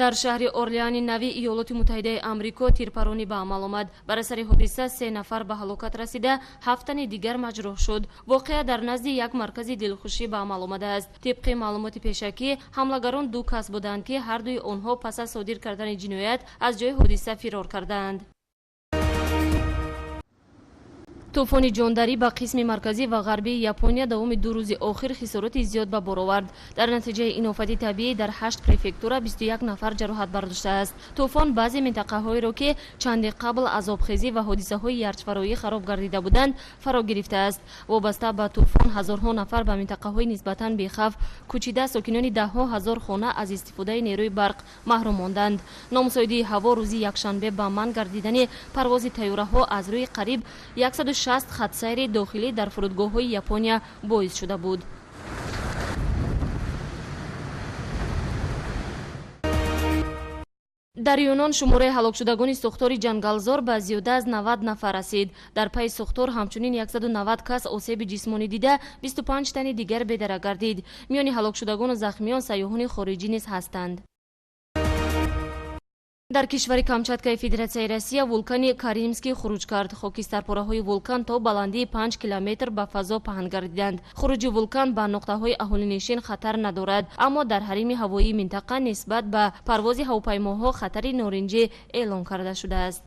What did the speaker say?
Дар шаҳри Орлеани нави Иёлоти Муттаҳидаи Амрико тирпаронӣ ба амал омад. Бар асари ҳодиса 3 нафар ба ҳалокат расида, 7 тани дигар маҷрӯҳ шуд. Воқеа дар назди як маркази дилхушӣ ба амал омадааст. Тибқи маълумоти пешакӣ, ҳамлагарон 2 кас буданд, ки ҳардуи онҳо пас аз содир кардани ҷиноят аз ҷои ҳодиса фирор кардаанд. Тӯфони ҷондарӣ ба қисми марказӣ ва ғарбии Япония давоми 2 рӯзи охир хисороти зиёд ба бор овард. Дар натиҷаи ин офати табиӣ дар 8 префектура 21 нафар ҷароҳат бардоштааст. Тӯфон баъзе минтақаҳоеро, ки чанде қабл аз обхезӣ ва ҳодисаҳои ярчфароӣ хароб гардида буданд, фаро гирифтааст. Вобаста ба тӯфон ҳазорҳо нафар ба минтақаҳои нисбатан бехавф кӯчида, сокинони даҳҳо ҳазор хона аз истифодаи нерӯи барқ маҳрум монданд. Номусоидии ҳаво рӯзи якшанбе ба манъ гардидани парвози тайёраҳо аз рӯи қариб 160 хатсайри дохилӣ дар фурудгоҳҳои Япония боис шуда буд. Дар Юнон шумораи ҳалокшудагони сӯхтори ҷангалзор ба зиёда аз 90 нафар расид. Дар пайи сӯхтор ҳамчунин 190 кас осеби ҷисмонӣ дида, 25 тани дигар бедарак гардид. Миёни ҳалокшудагону захмиён сайёҳони хориҷӣ низ ҳастанд. Дар кишвари Камчаткаи Федератсияи Россия вулкани Каримский хуруҷ кард. Хокистарпораҳои вулкан то баландии 5 километр ба фазо паҳн гардиданд. Хуруҷи вулкан ба нуқтаҳои аҳолинишин хатар надорад, аммо дар ҳарими ҳавоии минтақа нисбат ба парвози ҳавопаймоҳо хатари норинҷӣ эълон карда шудааст.